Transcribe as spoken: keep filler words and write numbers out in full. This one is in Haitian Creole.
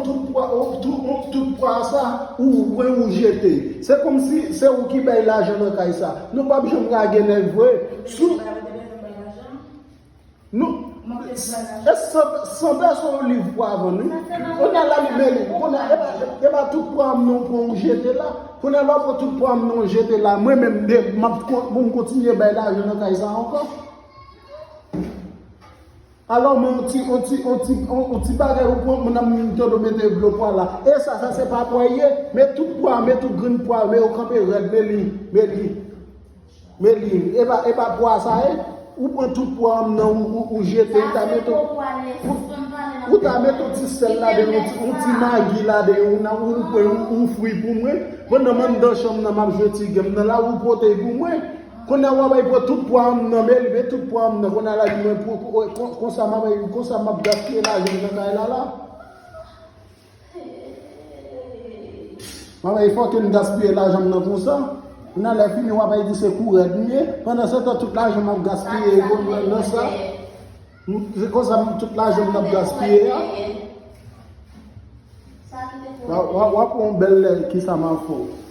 Tout pwa, tout, tout pwa sa, ou pran ou jete. Se kòmsi se ou ki bay lajan nan kay sa. Nou p ap janm lage nèg vre. Sou, nou, e san, san pèsonn yon liv pou avan nou. Kounye a la li men li. Kounye a, e pa, e pa tout pwa m non pran ou jete la. Kounye a la ou pran tout pwa m non jete la. Mwen menm, de, m ap kon-, pou m kontinye bay lajan nan kay sa ankò. Alò, men yon ti, yon ti, yon ti, yon, yon ti bagay ou pran, moun ap tande w mete dlo pwa la. E sa, sa se pa pwa ye. Men tout pwa, men tout grenn pwa, men yo kanpe rèd, men li, men li, men li. E pa, e pa pwa sa ye. Ou pran tout pwa m nan, ou, ou, ou jete, ou ta mete, ou, ou ta mete yon ti sèl ladan, yon ti, yon ti magi ladan, ou nan, ou pran yon, yon fwi pou mwen. Pandan m anndan chanm nan, m ap jwe ti game nan la, ou pote pou mwen. Kounye a w ap bay pran tout pwa m nan, men li, men tout pwa m nan. Kounye a la di mwen, pou, pou, kon, konsa m ap, konsa m ap gaspiye lajan m nan kay la la. M ap bay fòk m gaspiye lajan m nan konsa. Kounye a lè fini, w ap bay di se kou rèd m ye. Pandan se tan, tout lajan m ap gaspiye nan, nan sa. M, se konsa m, tout lajan m ap gaspiye a. W ap, w ap, w ap wè yon bèl lè kisa m ap fè w.